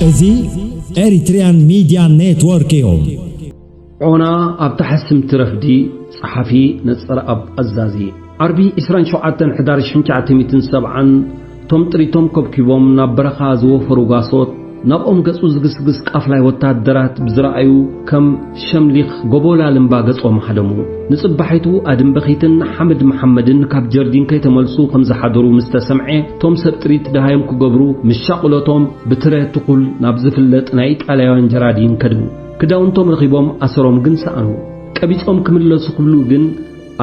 እዚ ኤሪትሪያን ሚድያ ኔትወርክ እዩ። ዖና ኣብ ተሓስምቲ ረፍዲ። ጸሓፊ ነጸረኣብ ኣዛዚ። ዓርቢ ዕስራን ሸውዓተን ሕዳር ሽሕን ትሽዓተ ሚእትን ሰብዓን፣ እቶም ጥሪቶም ከብኪቦም ናብ በረኻ ዝወፈሩ ጓሶት፣ ናብኦም ገጹ ዝግስግስ ቃፍላይ ወታደራት ብዝረኣዩ፣ ከም ሸምሊኽ ጎቦላል እምባ ገጾም ሃደሙ። ንጽባሒቱ ኣድም በኺትን ሓምድ መሓመድን ካብ ጀርዲን ከይተመልሱ ከም ዝሓደሩ ምስ ተሰምዐ፣ እቶም ሰብ ጥሪት ደሃዮም ክገብሩ ምስ ሻቕሎቶም ብትረ ትኹል ናብ ዝፍለጥ ናይ ኢጣልያውያን ጀራዲን ከድሙ። ክዳውንቶም ረኺቦም ኣሰሮም ግን ሰኣኑ። ቀቢጾም ክምለሱ ክብሉ ግን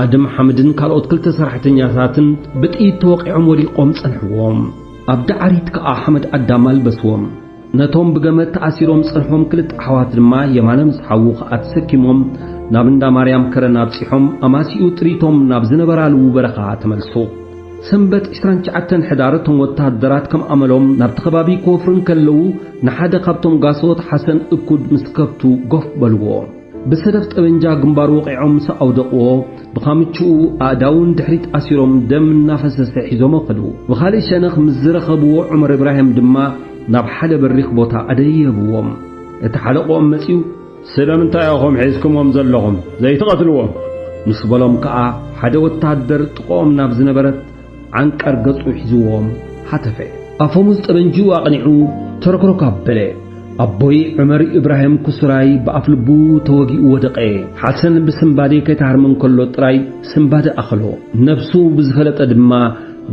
ኣድም ሓምድን ካልኦት ክልተ ሰራሕተኛታትን ብጥይት ተወቒዖም ወዲቖም ጸንሕዎም። ኣብ ዳዕሪት ከኣ ሓመድ ኣዳም ኣልበስዎም። ነቶም ብገመድ ተኣሲሮም ጸንሖም ክልተ ኣሕዋት ድማ የማነ ምስ ሓዉ ከኣ ተሰኪሞም ናብ እንዳ ማርያም ከረን ኣብጺሖም ኣማሲኡ ጥሪቶም ናብ ዝነበራሉ በረኻ ተመልሱ። ሰንበት ዕስራን ትሽዓተን ሕዳር እቶም ወተሃደራት ከም ኣመሎም ናብቲ ከባቢ ክወፍሩ እንከለዉ ንሓደ ካብቶም ጋሶት ሓሰን እኩድ ምስ ከብቱ ጎፍ በልዎ። ብሰደፍ ጠበንጃ ግንባሩ ወቒዖም ምስ ኣውደቕዎ፣ ብኻምችኡ ኣእዳውን ድሕሪት ኣሲሮም ደም እናፈሰሰ ሒዞሞ ከዱ። ብኻልእ ሸነኽ ምስ ዝረኸብዎ ዑመር ኢብራሂም ድማ ናብ ሓደ በሪኽ ቦታ ኣደየብዎም። እቲ ሓለቆኦም መጺኡ፣ "ስለምንታይ ኢኹም ሒዝኩሞም ዘለኹም? ዘይትቐትልዎም?" ምስ በሎም ከኣ፣ ሓደ ወተሃደር ጥቕኦም ናብ ዝነበረት ዓንቀር ገጹ ሒዝዎም ሃተፈ። ኣፈሙዝ ጠበንጅኡ ኣቕኒዑ ተረክሮክ ኣበለ። ኣቦይ ዑመር ኢብራሂም ኩሱራይ ብኣፍ ልቡ ተወጊኡ ወደቐ። ሓሰን ብስንባዴ ከይተሃርመ እንከሎ ጥራይ ስንባደ ኣኸሎ። ነብሱ ብዝፈለጠ ድማ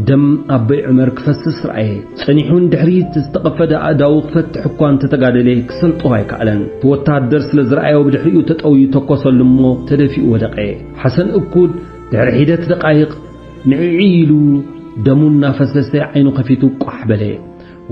ደም ኣቦይ ዑመር ክፈስስ ረኣየ። ጸኒሑ ንድሕሪት ዝተቐፈደ ኣእዳዉ ክፈትሕ እኳ እንተተጋደለ ክሰልጦ ኣይከኣለን። እቲ ወተሃደር ስለ ዝረኣዮ ብድሕሪኡ ተጠውዩ ተኮሰሉ እሞ ተደፊኡ ወደቐ። ሓሰን እኩድ ድሕሪ ሒደት ደቃይቕ ንዕዒ ኢሉ ደሙ እናፈሰሰ ዓይኑ ከፊቱ ቋሕ በለ።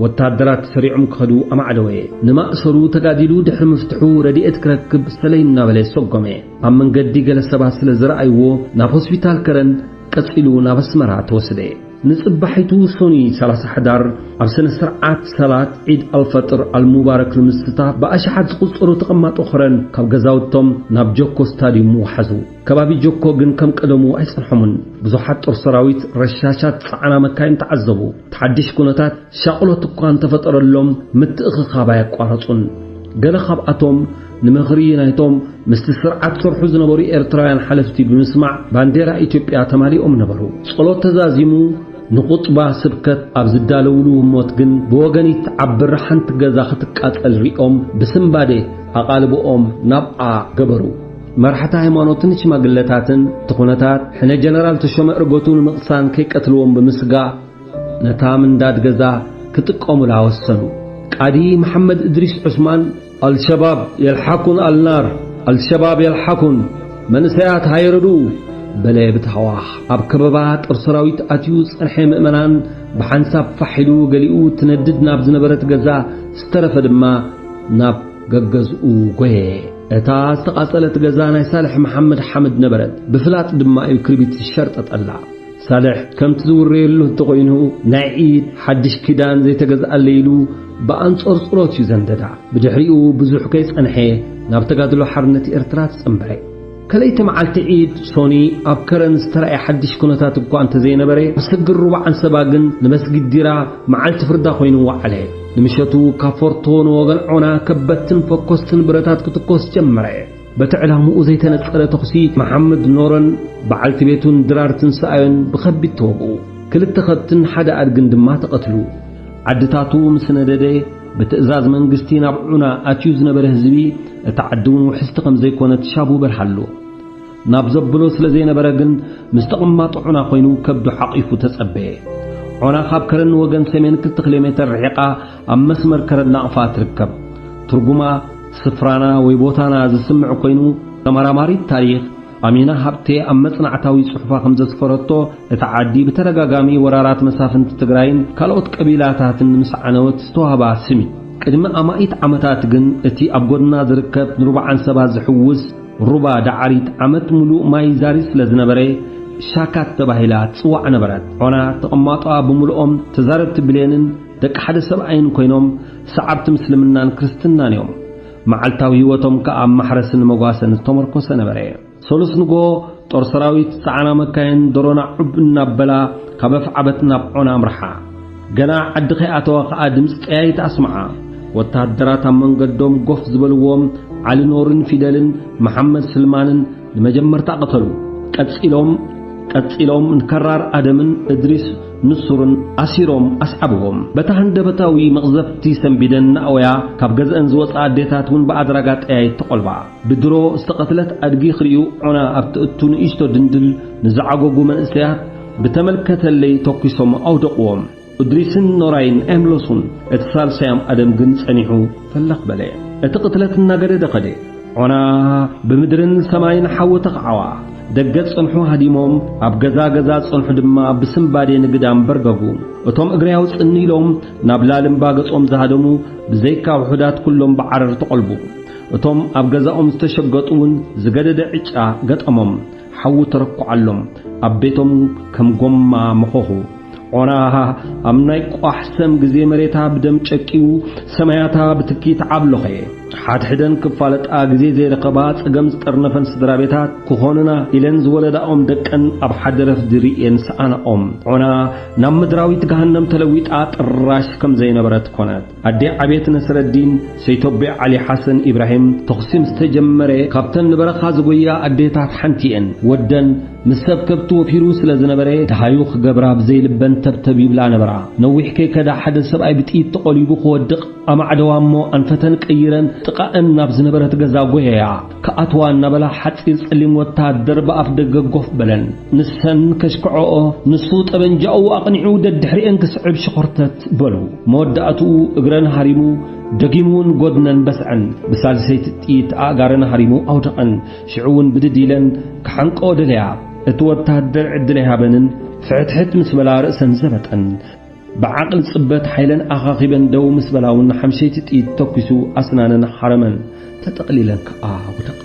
ወተሃደራት ሰሪዖም ክኸዱ ኣማዕደወ። ንማእሰሩ ተጋዲሉ ድሕሪ ምፍትሑ ረድኤት ክረክብ ሰለይ እናበለ ሰጎመ። ኣብ መንገዲ ገለ ሰባት ስለ ዝረኣይዎ ናብ ሆስፒታል ከረን ቀጺሉ ናብ ኣስመራ ተወስደ። ንጽባሒቱ ሶኒ ሰላሳ ሕዳር ኣብ ስነ ስርዓት ሰላት ዒድ ኣልፈጥር ኣልሙባረክ ንምስታፍ ብኣሽሓት ዝቑጸሩ ተቐማጦ ከረን ካብ ገዛውቶም ናብ ጆኮ ስታድዩም ወሓዙ። ከባቢ ጆኮ ግን ከም ቀደሙ ኣይጸንሖምን። ብዙሓት ጦር ሰራዊት ረሻሻት ጸዓና መካይን ተዓዘቡ። እቲ ሓድሽ ኩነታት ሻቕሎት እኳ እንተፈጠረሎም ምትእኽኻብ ኣየቋረጹን። ገለ ካብኣቶም ንምኽሪ ናይቶም ምስቲ ስርዓት ሰርሑ ዝነበሩ ኤርትራውያን ሓለፍቲ ብምስማዕ ባንዴራ ኢትዮጵያ ተማሊኦም ነበሩ። ጸሎት ተዛዚሙ ንኹጥባ ስብከት ኣብ ዝዳለውሉ ህሞት ግን ብወገኒት ዓቢ ሓንቲ ገዛ ክትቃጸል ሪኦም ብስንባዴ ኣቓልቦኦም ናብኣ ገበሩ። መራሕቲ ሃይማኖትን ሽማግለታትን እቲ ኩነታት ሕነ ጀነራል ተሾመ እርገቱ ንምቕሳን ከይቀትልዎም ብምስጋእ ነታ ምንዳድ ገዛ ክጥቀሙላ ወሰኑ። ቃዲ መሓመድ እድሪስ ዑስማን፣ "ኣልሸባብ የልሓኩን ኣልናር፣ ኣልሸባብ የልሓኩን፣ መንእሰያት ሃይረዱ!" በለ ብታህዋኽ። ኣብ ከበባ ጦር ሰራዊት ኣትዩ ዝጸንሐ ምእመናን ብሓንሳብ ፋሕ ኢሉ፣ ገሊኡ ትነድድ ናብ ዝነበረት ገዛ፣ ዝተረፈ ድማ ናብ ገገዝኡ ጎየ። እታ ዝተቓጸለት ገዛ ናይ ሳልሕ መሓመድ ሓምድ ነበረት። ብፍላጥ ድማ እዩ ክርቢት ዝሸርጠጠላ። ሳልሕ ከምቲ ዝውረየሉ እንተኾይኑ፣ ናይ ዒድ ሓድሽ ኪዳን ዘይተገዝኣለይ ኢሉ ብኣንጾር ጸሎት እዩ ዘንደዳ። ብድሕሪኡ ብዙሕ ከይጸንሐ ናብ ተጋድሎ ሓርነት ኤርትራ ተጸንበረ። ከለይቲ መዓልቲ ዒድ ሶኒ ኣብ ከረን ዝተራእየ ሓድሽ ኩነታት እኳ እንተዘይነበረ፣ ምስግር ሩባ ዓንሰባ ግን ንመስጊድ ዲራ መዓልቲ ፍርዳ ኮይኑ ወዓለ። ንምሸቱ ካብ ፎርቶ ንወገን ዖና ከበድትን ፈኮስትን ብረታት ክትኮስ ጀመረ። በቲ ዕላምኡ ዘይተነጸረ ተኹሲ መሓመድ ኖረን በዓልቲ ቤቱን ድራር ትንሳኤዮን ብኸቢድ ተወግኡ። ክልተ ከብትን ሓደ ኣድግን ድማ ተቐትሉ። ዓድታቱ ምስ ነደደ፣ ብትእዛዝ መንግስቲ ናብ ዑና ኣትዩ ዝነበረ ህዝቢ፣ እታ ዓዲ እውን ውሕስቲ ከም ዘይኮነት ሻቡ በርሃሉ። ናብ ዘብሎ ስለ ዘይነበረ ግን፣ ምስ ተቐማጦ ዑና ኮይኑ ከብዱ ሓቒፉ ተጸበየ። ዖና ካብ ከረን ወገን ሰሜን ክልተ ኪሎ ሜተር ርሒቓ ኣብ መስመር ከረን ናቕፋ ትርከብ። ትርጉማ ስፍራና ወይ ቦታና ዝስምዕ ኮይኑ፣ ተመራማሪት ታሪኽ ኣሚና ሃብቴ ኣብ መጽናዕታዊ ጽሑፋ ከም ዘስፈረቶ፣ እታ ዓዲ ብተደጋጋሚ ወራራት መሳፍንቲ ትግራይን ካልኦት ቀቢላታትን ምስ ዓነወት ዝተዋህባ ስም እዩ። ቅድሚ ኣማኢት ዓመታት ግን እቲ ኣብ ጎድና ዝርከብ ንሩባ ዓንሰባ ዝሕውስ ሩባ ዳዕሪት ዓመት ሙሉእ ማይ ዛሪ ስለ ዝነበረ ሻካት ተባሂላ ትጽዋዕ ነበረት። ዖና ተቐማጦኣ ብምሉኦም ተዛረብቲ ብሌንን ደቂ ሓደ ሰብኣይን ኮይኖም ሰዓብቲ ምስልምናን ክርስትናን እዮም። መዓልታዊ ህይወቶም ከኣ ኣብ ማሕረስን መጓሰን ዝተመርኮሰ ነበረ። ሰሉስ ንግሆ ጦር ሰራዊት ጸዓና መካይን ዶሮና ዑብ እናበላ ካብ ኣፍዓበት ናብ ዖና ኣምርሓ። ገና ዓዲ ከይኣተዋ ከኣ ድምጺ ጠያይት ኣስምዓ። ወተሃደራት ኣብ መንገዶም ጎፍ ዝበልዎም ዓሊ ኖርን ፊደልን መሓመድ ስልማንን ንመጀመርታ ቀተሉ። ቀጺሎም፣ ቀጺሎም ንከራር ኣደምን እድሪስ ንሱርን ኣሲሮም ኣስዓብዎም። በታ ሃንደበታዊ መቕዘፍቲ ሰንቢደን እናኣወያ ካብ ገዝአን ዝወጻ ኣዴታት እውን ብኣድራጋ ጠያይት ተቖልባ። ብድሮ ዝተቐትለት ኣድጊ ክርእዩ ዖና ኣብ ትእቱ ንእሽቶ ድንድል ንዝዓጎጉ መንእሰያት ብተመልከተለይ ተኲሶም ኣውደቕዎም። እድሪስን ኖራይን ኣይምለሱን። እቲ ሳልሳዮም ኣደም ግን ጸኒሑ ፈለኽ በለ። እቲ ቅትለት እናገደደ ኸደ። ዖና ብምድርን ሰማይን ሓዊ ተኸዓዋ። ደገ ዝጸንሑ ሃዲሞም፣ ኣብ ገዛ ገዛ ዝጸንሑ ድማ ብስንባዴ ንግዳም በርገጉ። እቶም እግሪ ኣውጽእኒ ኢሎም ናብ ላልምባ ገጾም ዝሃደሙ ብዘይካ ውሑዳት ኩሎም ብዓረር ተቖልቡ። እቶም ኣብ ገዛኦም ዝተሸገጡ እውን ዝገደደ ዕጫ ገጠሞም። ሓዊ ተረኩዓሎም። ኣብ ቤቶም ከም ጎማ መኾኹ። ዖና ኣብ ናይ ቋሕ ሰም ግዜ መሬታ ብደም ጨቂዉ፣ ሰማያታ ብትኪ ተዓብሎኸ። ሓድሕደን ክፋለጣ ግዜ ዘይረኸባ ጸገም ዝጠርነፈን ስድራ ቤታት ክኾኑና ኢለን ዝወለዳኦም ደቀን ኣብ ሓደ ረፍዲ ርእየን ሰኣናኦም። ዖና ናብ ምድራዊት ገሃነም ተለዊጣ ጥራሽ ከም ዘይነበረት ኮነት። ኣዴ ዓቤት ነስረዲን፣ ሰይቶቤ ዓሊ ሓሰን ኢብራሂም፣ ተኹሲ ምስ ተጀመረ፣ ካብተን ንበረኻ ዝጎያ ኣዴታት ሓንቲ እየን። ወደን ምስ ሰብ ከብቲ ወፊሩ ስለ ዝነበረ፣ ደሃዩ ክገብራ ብዘይልበን ተብተብ ይብላ ነበራ። ነዊሕ ከይከዳ ሓደ ሰብኣይ ብጥይት ተቖሊቡ ክወድቕ ኣማዕደዋ እሞ ኣንፈተን ቀይረን ጥቓእን ናብ ዝነበረት ገዛ ጎየያ። ክኣትዋ እናበላ ሓጺር ጸሊም ወተሃደር ብኣፍ ደገ ጎፍ በለን። ንሰን ከሽክዖኦ፣ ንሱ ጠበንጃኡ ኣቕኒዑ ደድሕሪአን ክስዕብ ሽኾርተት በሉ። መወዳእትኡ እግረን ሃሪሙ፣ ደጊሙ እውን ጎድነን በስዐን። ብሳልሰይቲ ጥይት ኣእጋረን ሃሪሙ ኣውደቐን። ሽዑ እውን ብድድ ኢለን ክሓንቀኦ ደለያ። እቲ ወተሃደር ዕድል ኣይሃበንን። ፍሕትሕት ምስ በላ ርእሰን ዘበጠን። ብዓቕሊ ጽበት ሓይለን ኣኻኺበን ደው ምስ በላ እውን ሓምሸይቲ ጥይት ተኲሱ ኣስናነን ሓረመን። ተጠቕሊለን ከኣ ወደቓ።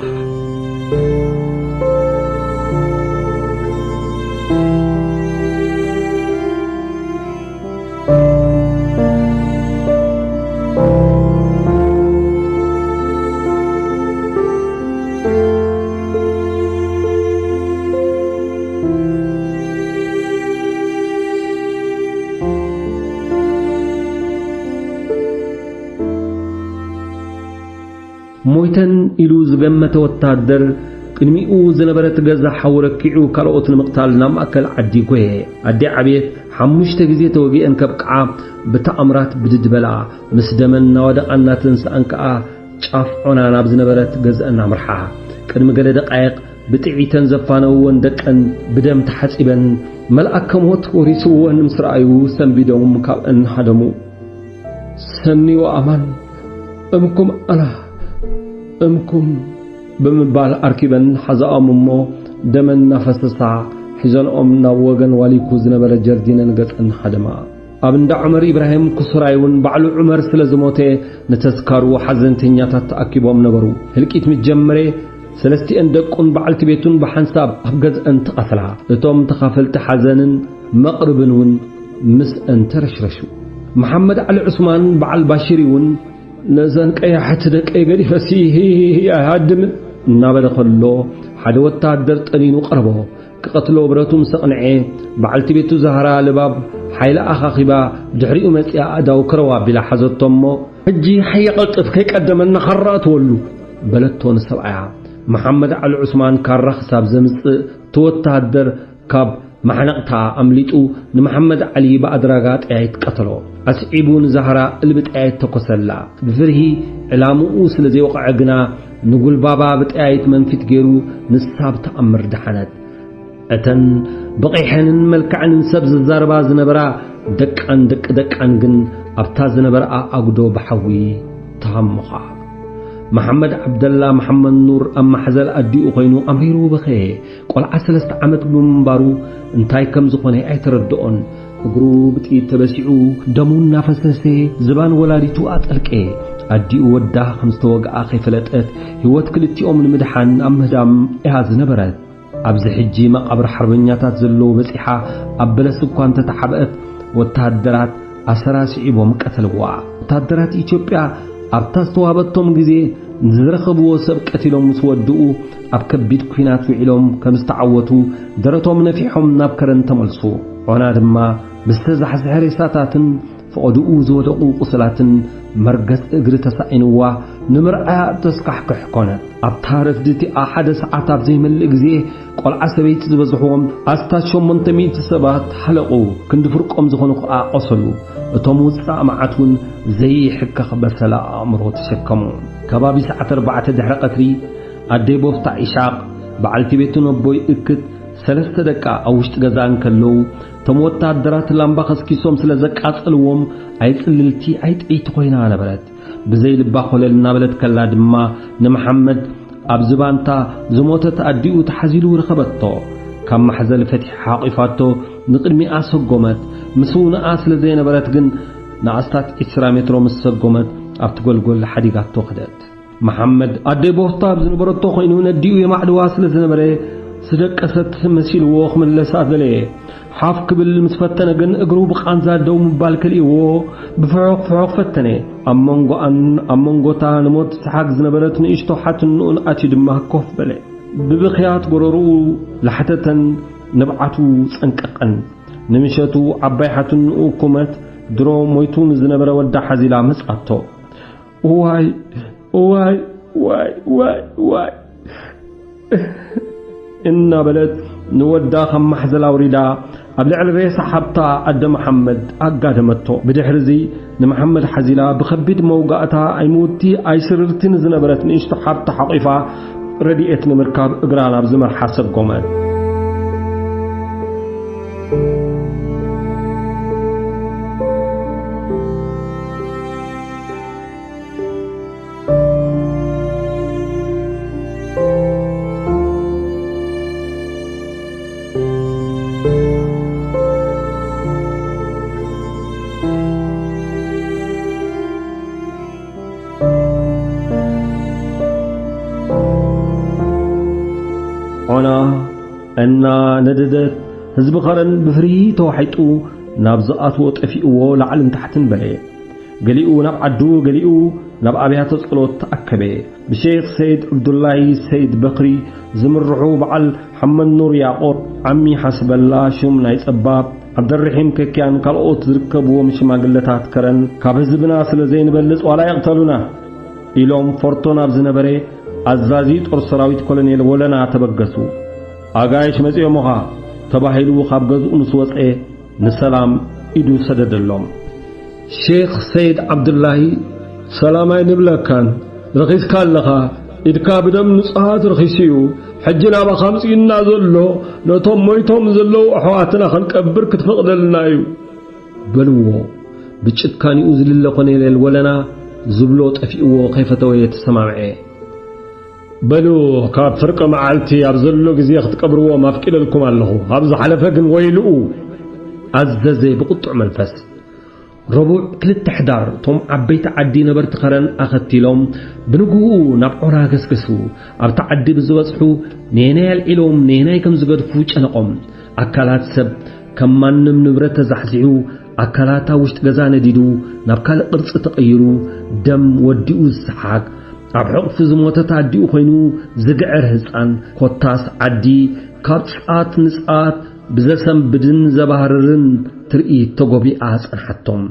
ሞይተን ኢሉ ዝገመተ ወተሃደር፣ ቅድሚኡ ዝነበረት ገዛ ሓዊ ረኪዑ ካልኦት ንምቕታል ናብ ማእከል ዓዲ ጎየ። ኣዴ ዓብየት ሓሙሽተ ግዜ ተወጊአን ከብቅዓ ብተኣምራት ብድድ በላ። ምስ ደመን እናወደቓ እናተንስኣን ከኣ ጫፍ ዖና ናብ ዝነበረት ገዝአን ኣምርሓ። ቅድሚ ገለ ደቃይቕ ብጥዒተን ዘፋነውወን ደቀን ብደም ተሓጺበን፣ መልኣከ ሞት ወሪስወን ምስ ረኣዩ ሰንቢዶም ካብአን ሃደሙ። ሰኒ ወኣማን እምኩም ኣና እምኩም ብምባል ኣርኪበን ሓዛኦም እሞ ደመን እናፈሰሳ ሒዘንኦም ናብ ወገን ዋሊኩ ዝነበረ ጀርዲነን ገጸን ሃደማ። ኣብ እንዳ ዑመር ኢብራሂም ክሱራይ እውን ባዕሉ ዑመር ስለ ዝሞተ ንተስካሩ ሓዘንተኛታት ተኣኪቦም ነበሩ። ህልቂት ምስ ጀመረ ሰለስቲአን ደቁን በዓልቲ ቤቱን ብሓንሳብ ኣብ ገዝአን ተቐትላ። እቶም ተኻፈልቲ ሓዘንን መቕርብን እውን ምስአን ተረሽረሹ። መሓመድ ዓሊ ዑስማን በዓል ባሽሪ እውን ነዘን ቀያሕቲ ደቀይ ገዲፈሲ ኣይሃድምን እናበለ ከሎ ሓደ ወተሃደር ጠኒኑ ቀረቦ። ክቐትሎ ብረቱ ምስ ኣቕንዐ፣ በዓልቲ ቤቱ ዛህራ ልባብ ሓይላ ኣኻኺባ ብድሕሪኡ መጺኣ ኣእዳው ከረው ኣቢላ ሓዘቶ እሞ፣ "ሕጂ ሃየ ቀልጥፍ ከይቀደመና ኸራእትወሉ" በለቶ ንሰብኣያ። መሓመድ ዓሊ ዑስማን ካራ ክሳብ ዘምጽእ እቲ ወተሃደር ካብ ማሕነቕታ ኣምሊጡ ንመሓመድ ዓሊ ብኣድራጋ ጠያይት ቀተሎ። ኣስዒቡ ንዛህራ እልቢ ጠያይት ተኮሰላ። ብፍርሂ ዕላምኡ ስለ ዘይወቕዐ ግና ንጉልባባ ብጠያይት መንፊት ገይሩ ንሳ ብተኣምር ደሓነት። እተን ብቐይሐንን መልክዐንን ሰብ ዝዛረባ ዝነበራ ደቃን ደቂ ደቃን ግን ኣብታ ዝነበርኣ ኣጉዶ ብሓዊ ተሃሞኻ። መሓመድ ዓብደላ መሓመድ ኑር ኣብ ማሕዘል ኣዲኡ ኮይኑ ኣምሪሩ በኸየ። ቆልዓ ሰለስተ ዓመት ብምንባሩ እንታይ ከም ዝኾነ ኣይተረድኦን። እግሩ ብጥይት ተበሲዑ ደሙ እናፈሰሰ ዝባን ወላዲቱ ኣጠልቀ። ኣዲኡ ወዳ ከም ዝተወግኣ ከይፈለጠት ህይወት ክልቲኦም ንምድሓን ኣብ ምህዳም እያ ዝነበረት። ኣብዚ ሕጂ መቓብር ሓርበኛታት ዘለዎ በጺሓ ኣብ በለስ እኳ እንተተሓብአት ወተሃደራት ኣሰራ ስዒቦም ቀተልዋ። ወተሃደራት ኢትዮጵያ ኣብታ ዝተዋህበቶም ግዜ ንዝረኸብዎ ሰብ ቀቲሎም ምስ ወድኡ ኣብ ከቢድ ኲናት ውዒሎም ከም ዝተዓወቱ ደረቶም ነፊሖም ናብ ከረን ተመልሱ። ዖና ድማ ብዝተዛሕዘሐ ሬሳታትን ፈቐድኡ ዝወደቑ ቁስላትን መርገጽ እግሪ ተሳኢንዋ ንምርኣያ እተስካሕክሕ ኮነት። ኣብታ ረፍዲ እቲኣ ሓደ ሰዓት ኣብ ዘይመልእ ግዜ፣ ቆልዓ ሰበይቲ ዝበዝሕዎም ኣስታት ሸሞንተ ሚእቲ ሰባት ሃለቑ፣ ክንዲ ፍርቆም ዝኾኑ ኸኣ ቆሰሉ። እቶም ውጻእ መዓት እውን ዘይሕከኽ በሰላ ኣእምሮ ተሸከሙ። ከባቢ ሰዓት ኣርባዕተ ድሕሪ ቀትሪ፣ ኣደይ ቦፍታ ኢሻቕ፣ በዓልቲ ቤቱ ነቦይ እክት፣ ሰለስተ ደቃ ኣብ ውሽጢ ገዛ እንከለዉ፣ እቶም ወታደራት ላምባ ከስኪሶም ስለ ዘቃጸልዎም፣ ኣይጽልልቲ ኣይጥዕይቲ ኮይና ነበረት። ብዘይ ልባ ኮለል እናበለት ከላ ድማ፣ ንመሓመድ ኣብ ዝባንታ ዝሞተት ኣዲኡ ተሓዚሉ ረኸበቶ። ካብ ማሕዘል ፈቲሓ ሓቂፋቶ፣ ንቕድሚኣ ሰጎመት። ምስውንኣ ስለ ዘይነበረት ግን፣ ንኣስታት ዒስራ ሜትሮ ምስ ሰጎመት፣ ኣብቲ ጎልጎል ሓዲጋቶ ከደት። መሓመድ ኣደይ ቦፍታ ኣብ ዝነበረቶ ኮይኑ ነዲኡ የማዕድዋ ስለ ዝነበረ፣ ዝደቀሰት መሲልዎ ክምለሳ ደለየ። ሓፍ ክብል ምስ ፈተነ ግን እግሩ ብቃንዛ ደው ምባል ከልእዎ ብፍሑኽ ፍሑኽ ፈተነ። ኣብ መንጎኣን ኣብ መንጎታ ንሞት ትስሓግ ዝነበረት ንእሽቶ ሓትንኡን ኣትዩ ድማ ኮፍ በለ። ብብኽያት ጎረርኡ ላሕተተን ንብዓቱ ጸንቀቐን። ንምሸቱ ዓባይ ሓትንኡ ኩመት ድሮ ሞይቱ ንዝነበረ ወዳ ሓዚላ መጻቶ። ዋይ፣ ዋይ፣ ዋይ፣ ዋይ፣ ዋይ እናበለት ንወዳ ካብ ማሕዘል ኣውሪዳ ኣብ ልዕሊ ሬሳ ሓብታ ኣደ መሓመድ ኣጋደመቶ። ብድሕሪ እዚ ንመሓመድ ሓዚላ ብኸቢድ መውጋእታ ኣይምውቲ ኣይስርርቲ ንዝነበረት ንእሽቶ ሓብታ ሓቂፋ ረድኤት ንምርካብ እግራ ናብ ዝመርሓ ሰጎመት። ዖና እና ነደደት፣ ህዝቢ ኸረን ብፍርሂ ተዋሒጡ ናብ ዝኣትዎ ጠፊእዎ ላዕልን ታሕትን በለ። ገሊኡ ናብ ዓዱ፣ ገሊኡ ናብ ኣብያተ ጸሎት ተኣከበ። ብሼኽ ሰይድ ዑብዱላይ ሰይድ በኽሪ ዝምርሑ በዓል ሓመድ ኑር ያቆብ፣ ዓሚ ሓስበላ ሹም ናይ ጸባብ፣ ዓብደርሒም ከኪያን ካልኦት ዝርከብዎም ሽማግለታት ከረን፣ ካብ ህዝብና ስለ ዘይንበልጽ ዋላ ይቕተሉና ኢሎም ፎርቶ ናብ ዝነበረ ኣዛዚ ጦር ሰራዊት ኮሎኔል ወለና ተበገሱ። ኣጋይሽ መጺኦምኻ ተባሂሉ ካብ ገዝኡ ምስ ወጸ፣ ንሰላም ኢዱ ሰደደሎም። ሼኽ ሰይድ ዓብዱላሂ፣ ሰላም ኣይንብለካን፣ ረኺስካ ኣለኻ፣ ኢድካ ብደም ንጹሃት ረኺሱ እዩ። ሕጂ ናባኻ ኣምጺኡና ዘሎ፣ ነቶም ሞይቶም ዘለዉ ኣሕዋትና ክንቀብር ክትፈቕደልና እዩ በልዎ። ብጭካኒኡ ዝልለ ኮሎኔል ወለና ዝብሎ ጠፊእዎ ከይፈተወ ተሰማምዐ። በሉ፣ ካብ ፍርቂ መዓልቲ ኣብ ዘሎ ግዜ ክትቀብርዎም ኣፍቂደልኩም ኣለኹ። ኣብ ዝሓለፈ ግን ወይልኡ፣ ኣዘዘ ብቁጡዕ መንፈስ። ረቡዕ ክልተ ሕዳር እቶም ዓበይቲ ዓዲ ነበርቲ ከረን ኣኸቲሎም ብንግህኡ ናብ ዖና ገስገሱ። ኣብቲ ዓዲ ብዝበጽሑ ነየናይ ኣልዒሎም ነየናይ ከም ዝገድፉ ጨነቖም። ኣካላት ሰብ ከም ማንም ንብረት ተዛሕዚሑ፣ ኣካላት ኣብ ውሽጢ ገዛ ነዲዱ፣ ናብ ካልእ ቅርጺ ተቐይሩ፣ ደም ወዲኡ ዝሰሓግ፣ ኣብ ሕቕፊ ዝሞተት ኣዲኡ ኮይኑ ዝግዕር ህጻን፣ ኮታስ ዓዲ ካብ ጻት ንጻት ብዘሰንብድን ዘባህርርን ትርኢት ተጎቢኣ ጸንሓቶም።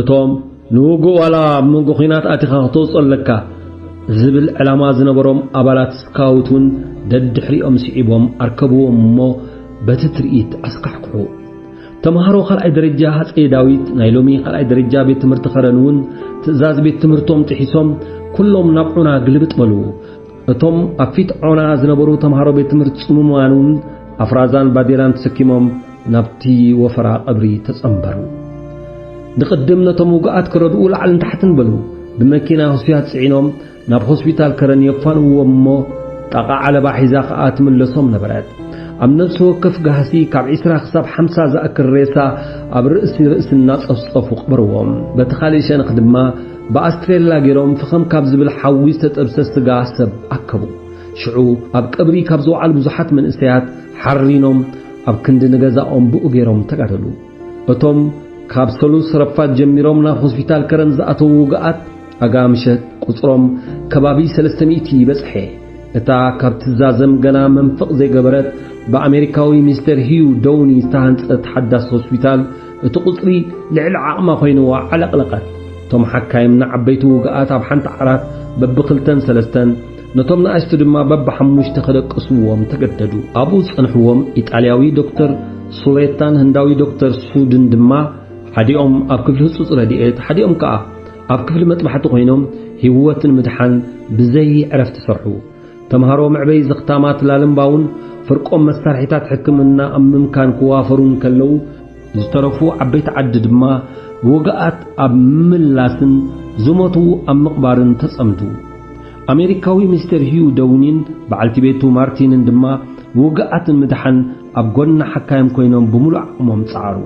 እቶም ንውግእ ዋላ ኣብ መንጎ ኲናት ኣቲኻ ክተውጽኦ ኣለካ ዝብል ዕላማ ዝነበሮም ኣባላት ስካውት እውን ደድሕሪኦም ስዒቦም ኣርከብዎም እሞ በቲ ትርኢት ኣስካሕክሑ። ተምሃሮ ካልኣይ ደረጃ ሃጸይ ዳዊት፣ ናይ ሎሚ ካልኣይ ደረጃ ቤት ትምህርቲ ከረን እውን ትእዛዝ ቤት ትምህርቶም ጥሒሶም ኩሎም ናብ ዖና ግልብጥ በሉ። እቶም ኣብ ፊት ዖና ዝነበሩ ተምሃሮ ቤት ትምህርቲ ጽሙማን እውን ኣፍራዛን ባዴራን ተሰኪሞም ናብቲ ወፈራ ቀብሪ ተጸንበሩ። ንቕድም ነቶም ውጉኣት ክረድኡ ላዕልን ታሕትን በሉ። ብመኪና ህሱያት ጽዒኖም ናብ ሆስፒታል ከረን የፋንውዎም እሞ ጣቓ ዓለባ ሒዛ ኸኣ ትምለሶም ነበረት። ኣብ ነፍሲ ወከፍ ጋህሲ ካብ ዒስራ ክሳብ ሓምሳ ዝኣክል ሬሳ ኣብ ርእሲ ርእሲ እናጸፍጸፉ ቀበርዎም። በቲ ካልእ ሸነኽ ድማ ብኣስትሬላ ገይሮም ፍኸም ካብ ዝብል ሓዊ ዝተጠብሰ ስጋ ሰብ ኣከቡ። ሽዑ ኣብ ቀብሪ ካብ ዝወዓሉ ብዙሓት መንእሰያት ሓሪኖም ኣብ ክንዲ ንገዛኦም ብኡ ገይሮም ተጋደሉ። እቶም ካብ ሰሉስ ረፋድ ጀሚሮም ናብ ሆስፒታል ከረን ዝኣተዉ ውግኣት ኣጋ ምሸት ቁጽሮም ከባቢ ሰለስተ ሚእቲ በጽሐ። እታ ካብ ትዛዘም ገና መንፍቕ ዘይገበረት ብኣሜሪካዊ ሚስተር ሂዩ ዶውኒ ዝተሃንጸት ሓዳስ ሆስፒታል እቲ ቁጽሪ ልዕሊ ዓቕማ ኮይንዋ ዓለቕለቐት። እቶም ሓካይም ንዓበይቲ ውግኣት ኣብ ሓንቲ ዓራት በብኽልተን ሰለስተን፣ ነቶም ንኣሽቱ ድማ በብሓሙሽተ ከደቅስዎም ተገደዱ። ኣብኡ ዝጸንሕዎም ኢጣልያዊ ዶክተር ሱሌታን ህንዳዊ ዶክተር ሱድን ድማ፣ ሓዲኦም ኣብ ክፍሊ ህጹጽ ረድኤት፣ ሓዲኦም ከኣ ኣብ ክፍሊ መጥባሕቲ ኮይኖም ህይወት ንምድሓን ብዘይ ዕረፍቲ ሰርሑ። ተምሃሮ መዕበዪ ዘኽታማት ላልምባውን ፍርቆም መሳርሒታት ሕክምና ኣብ ምምካን ክዋፈሩ እንከለዉ፣ ዝተረፉ ዓበይቲ ዓዲ ድማ ውግኣት ኣብ ምምላስን ዝሞቱ ኣብ ምቕባርን ተጸምዱ። ኣሜሪካዊ ሚስተር ሂዩ ደውኒን በዓልቲ ቤቱ ማርቲንን ድማ ውግኣት ንምድሓን ኣብ ጎኒ ሓካይም ኮይኖም ብምሉእ ዓቕሞም ጸዓሩ።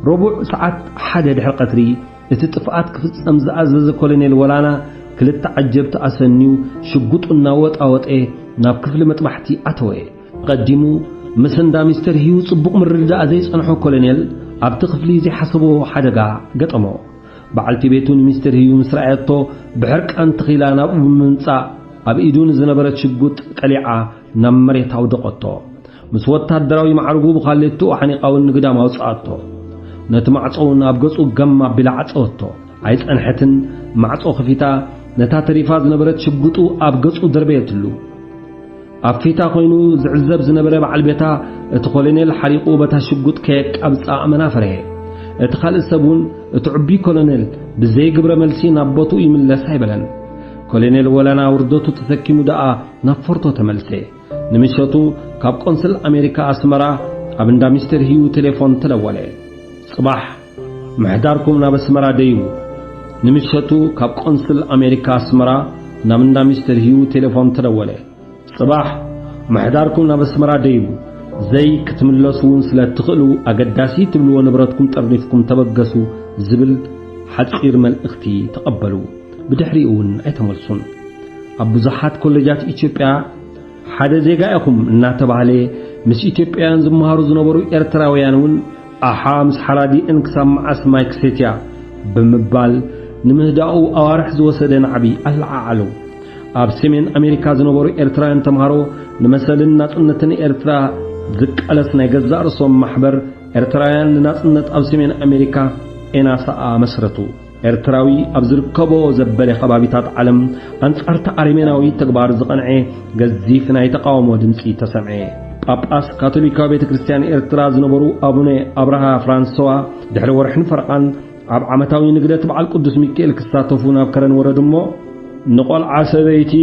ረቡዕ ሰዓት ሓደ ድሕሪ ቀትሪ እቲ ጥፍኣት ክፍጸም ዝኣዘዘ ኮሎኔል ወላና ክልተ ዓጀብቲ ኣሰንዩ ሽጉጡ እናወጣወጠ ናብ ክፍሊ መጥባሕቲ ኣተወ። ቀዲሙ ምስ እንዳ ሚስተር ሂዩ ጽቡቕ ምርድዳእ ዘይጸንሖ ኮሎኔል ኣብቲ ክፍሊ ዘይሓሰቦ ሓደጋ ገጠሞ። በዓልቲ ቤቱ ንሚስተር ሂዩ ምስ ረኣየቶ ብሕርቃን ተኺላ ናብኡ ብምምጻእ ኣብ ኢዱ ንዝነበረት ሽጉጥ ቀሊዓ ናብ መሬት ኣውደቐቶ። ምስ ወታደራዊ ማዕርጉ ብኻልእትኡ ሓኒቓ እውን ንግዳም ኣውጽኣቶ። ነቲ ማዕጾ እውን ኣብ ገጹ ገም ኣቢላ ዓጸወቶ። ኣይጸንሐትን፣ ማዕጾ ከፊታ ነታ ተሪፋ ዝነበረት ሽጉጡ ኣብ ገጹ ደርበየትሉ። ኣብ ፊታ ኮይኑ ዝዕዘብ ዝነበረ በዓል ቤታ እቲ ኮሎኔል ሓሪቑ በታ ሽጉጥ ከየቃብጻ ኣመና ፈርሀ። እቲ ካልእ ሰብ እውን እቲ ዕቡይ ኮሎኔል ብዘይ ግብረ መልሲ ናብ ቦትኡ ይምለስ ኣይበለን። ኮሎኔል ወለና ውርደቱ ተሰኪሙ ደኣ ናብ ፎርቶ ተመልሰ። ንምሸቱ ካብ ቆንስል ኣሜሪካ ኣስመራ ኣብ እንዳ ሚስተር ሂዩ ቴሌፎን ተደወለ። ጽባሕ ምሕዳርኩም ናብ ኣስመራ ደይቡ። ንምሸቱ ካብ ቆንስል ኣሜሪካ ኣስመራ ናብ እንዳ ሚስተር ሂዩ ቴሌፎን ተደወለ። ጽባሕ ምሕዳርኩም ናብ ኣስመራ ደይቡ። ዘይ ክትምለሱ እውን ስለ እትኽእሉ ኣገዳሲ ትብልዎ ንብረትኩም ጠርኒፍኩም ተበገሱ ዝብል ሓጺር መልእኽቲ ተቐበሉ። ብድሕሪኡ እውን ኣይተመልሱን። ኣብ ብዙሓት ኮሌጃት ኢትዮጵያ ሓደ ዜጋ ኢኹም እናተባህለ ምስ ኢትዮጵያውያን ዝመሃሩ ዝነበሩ ኤርትራውያን እውን ኣሓ ምስ ሓራዲኤን ክሳብ መዓስ ማይ ክሰትያ ብምባል ንምህዳኡ ኣዋርሕ ዝወሰደ ናዕቢ ኣለዓዓሉ። ኣብ ሰሜን ኣሜሪካ ዝነበሩ ኤርትራውያን ተምሃሮ ንመሰልን ናጽነትን ኤርትራ ዝቃለስ ናይ ገዛእ ርእሶም ማሕበር ኤርትራውያን ንናጽነት ኣብ ሰሜን ኣሜሪካ ኤናሳኣ መስረቱ። ኤርትራዊ ኣብ ዝርከቦ ዘበለ ከባቢታት ዓለም ኣንጻርቲ ኣረሜናዊ ተግባር ዝቐንዐ ገዚፍ ናይ ተቃውሞ ድምጺ ተሰምዐ። ጳጳስ ካቶሊካዊ ቤተ ክርስቲያን ኤርትራ ዝነበሩ ኣቡነ ኣብርሃ ፍራንስዋ ድሕሪ ወርሕን ፈረቓን ኣብ ዓመታዊ ንግደት በዓል ቅዱስ ሚካኤል ክሳተፉ ናብ ከረን ወረዱ እሞ፣ ንቆልዓ ሰበይቲ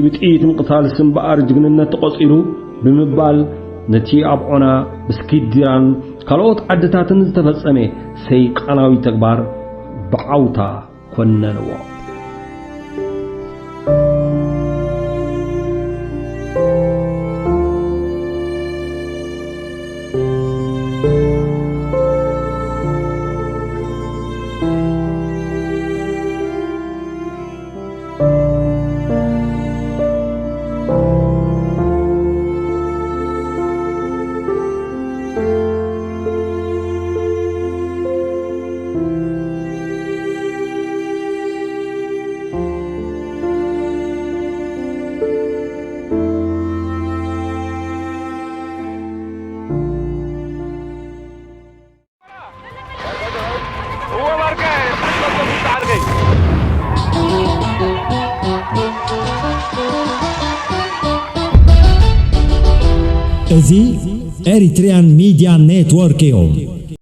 ብጥይት ምቕታልስ እምበኣር ጅግንነት ተቖጺሩ ብምባል ነቲ ኣብ ዖና ብስኪዲራን ካልኦት ዓድታትን ዝተፈጸመ ሰይጣናዊ ተግባር ብዓውታ ኮነንዎ። እዚ ኤሪትሪያን ሚድያ ኔትወርክ እዩ።